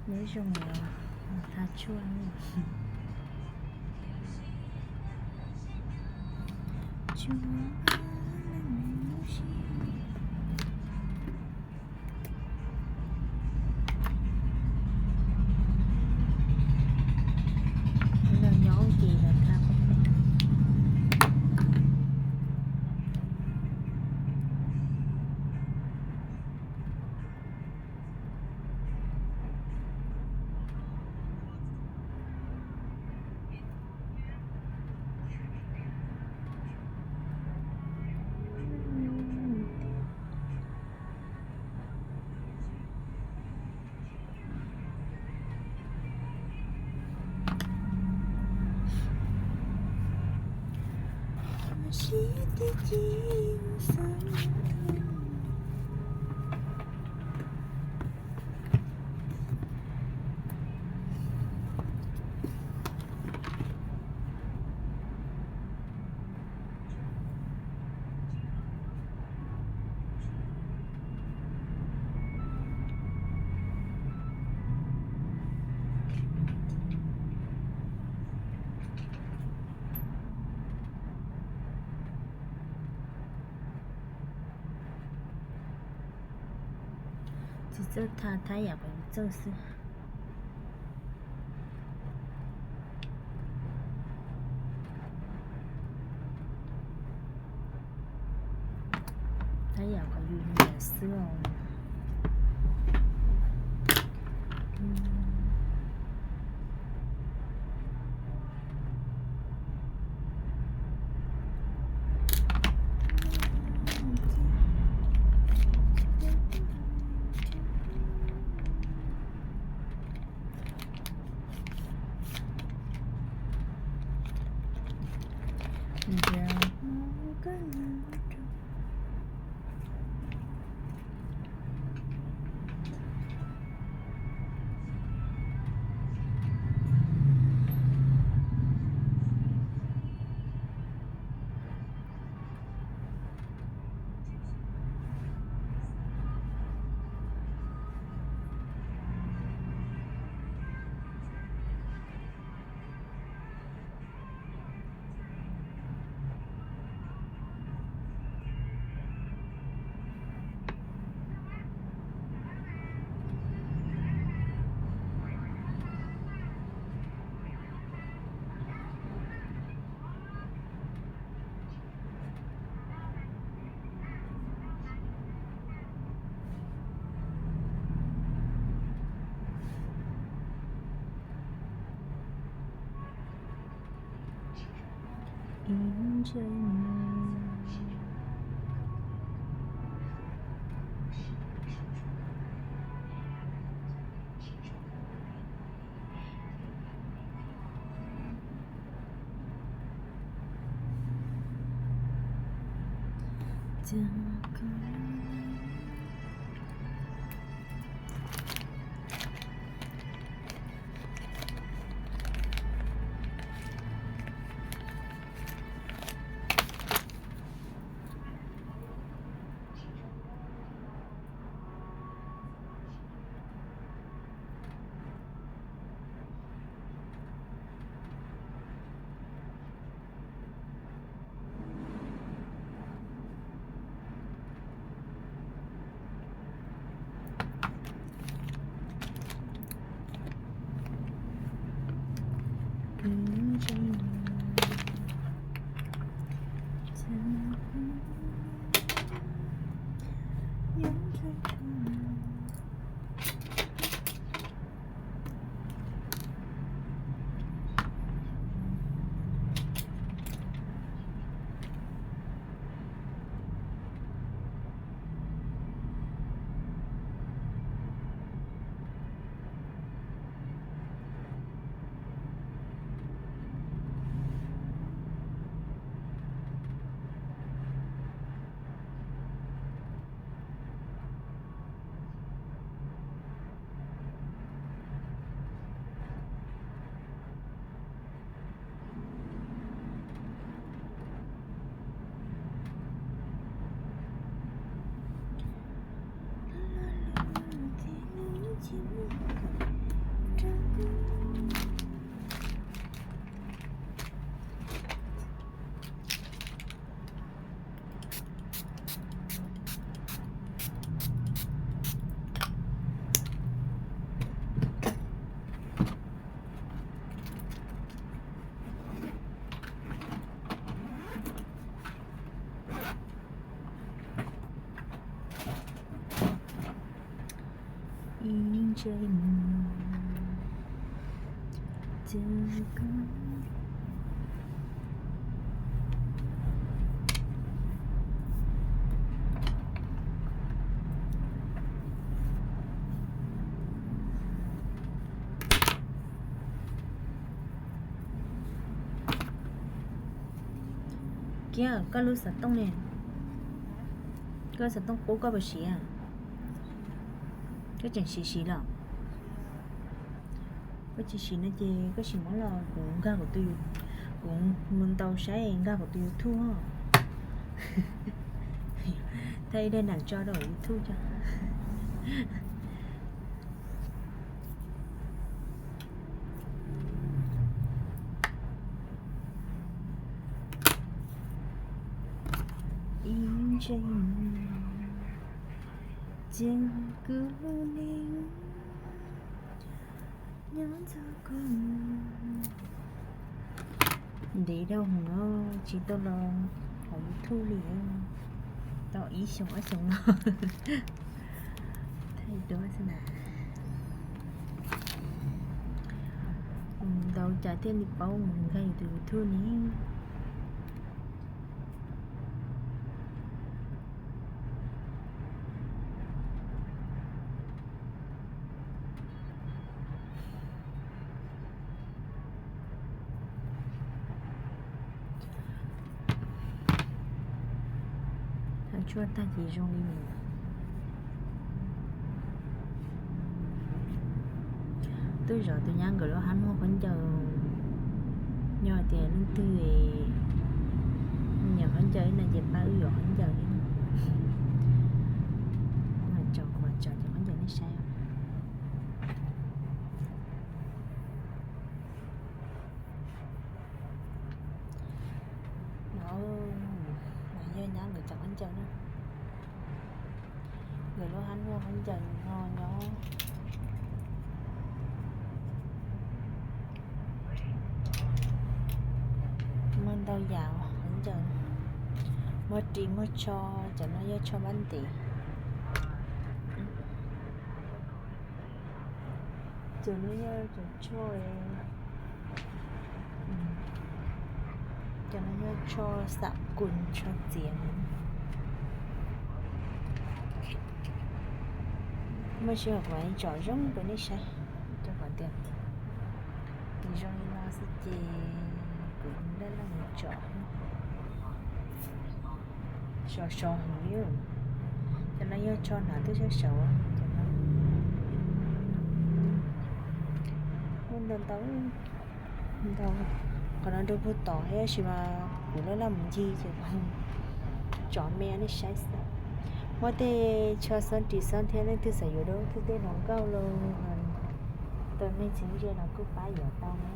Neb zoo, hla tshuaj. Los nyob ua ke los hla. Tsis txawj tha, thab yam kom yus txawj xwb. Thab yam kom yus nyiam xwb os. Ib ntsej muag ces koj Kiab, koj lub xov tooj ne, koj xov tooj qub koj puas siv? Koj tseem siv siv los? Koj tsis siv no ces koj sim muab los kuv nkag kuv tus, kuv mus ntaus saib nkag kuv tus YouTube. Thaij ib daim ntam tso rau YouTube tso. Ib ntsej muag ces koj li nyob ntxuag kuv. Ntev dhau heev no tsis tau los hauv YouTube li, tau ib xyoos ob xyoos no. Thaij duab xwb na. Mus ntaus cas thiaj li paub mus nkag yus tus YouTube ne. Thaij tshuaj tag ces zoo li no. Twb zov tus nyab nkawd lub hab muag khaub ncaws, yog tias leej twg nyiam khaub ncaws no ces pab wb yuav khaub ncaws li. Kuv mam tso, kuv mam tso cov khaub ncaws nej saib. No, no yog nyab nkawd cov khaub ncaws na. Nkawd lub hab muag khaub ncaws no nyob. Muaj ntau yam khaub ncaws, muaj ris muaj tsho, cov no yog tsho pab ntev. Cov no yog cov tsho, cov no yog tsho xam kus tsho txiav. Muaj sij hawm kuv tsom zoo rau nej saib, rau qhov tias nws zoo li no xwb ces kuv laj laj mus tsom. Sov sov heev li. Cov no yog tsho hnav tuaj sab saud, cov no muaj ntau ntau ntau. Qhov no rau puag tod thiab tab sis mas kuv laj laj mus ncig ces tsom me nej saib xwb. Muaj tej tsho xob ris xob thiab, leej twg xav yuav rau leej twg tej hluas nkauj los tau, me txiv ntsia los kuj pab yuav tau na.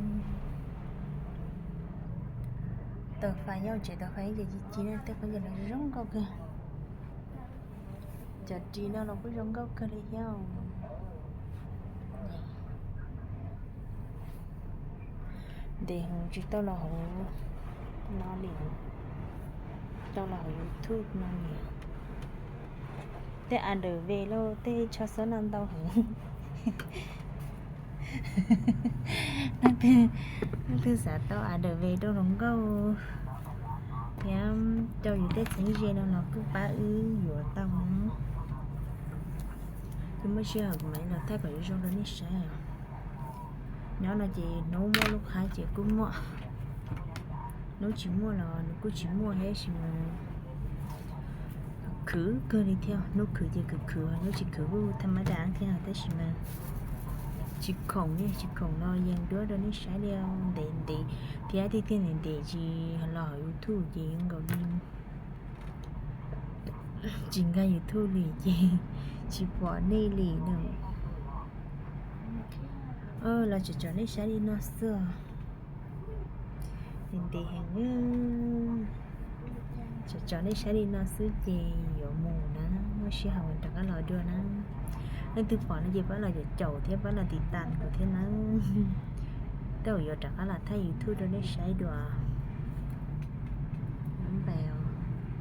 Tau fais nyob tsev tau fais ib ce ci ci na, tej khaub ncaws no zoo nkauj kawg. Cov ris no los kuj zoo nkauj kawg li thiab. Ntev heev tsis tau los hauv no li, tau los hauv YouTube no li. Tej a dawm ve lauj, tej tsho xob no ntau heev. Leej twg, leej twg xav tau a dawm ve rau hluas nkauj thiab rau yus tej txiv ze no los kuj pab wb yuav tau na. Ces muaj sij hawm kuv mam li los thaij kom zoo zoo rau nej saib. Nyob no ces hnub muaj lub qhab ces kuj muaj, hnub tsis muaj los nws kuj tsis muaj thiab tab sis mas khwv kawg li thiab. Hnub khwv ces khwv khwv, hnub tsis khwv kuj thaj mab dam thiab tab sis mas tsis khoom li, tsis khoom los yees duab rau nej saib li. Ntev ntev thiab tiag tiag, ntev ntev tsis los hauv YouTube ces zoo nkaus li tsis nkag YouTube li ces tsis pom nej li no. Los tsom tsom nej saib li no xwb. Ntev ntev heev, tsom tsom nej saib li no xwb ces yuav mus na, muaj sij hawm rov qab los dua na. Leej twg pom no ces pab los caum caum thiab pab los tiv tas kuv thiab na. Tej zaum yuav rov qab los thaij YouTube rau nej saib dua.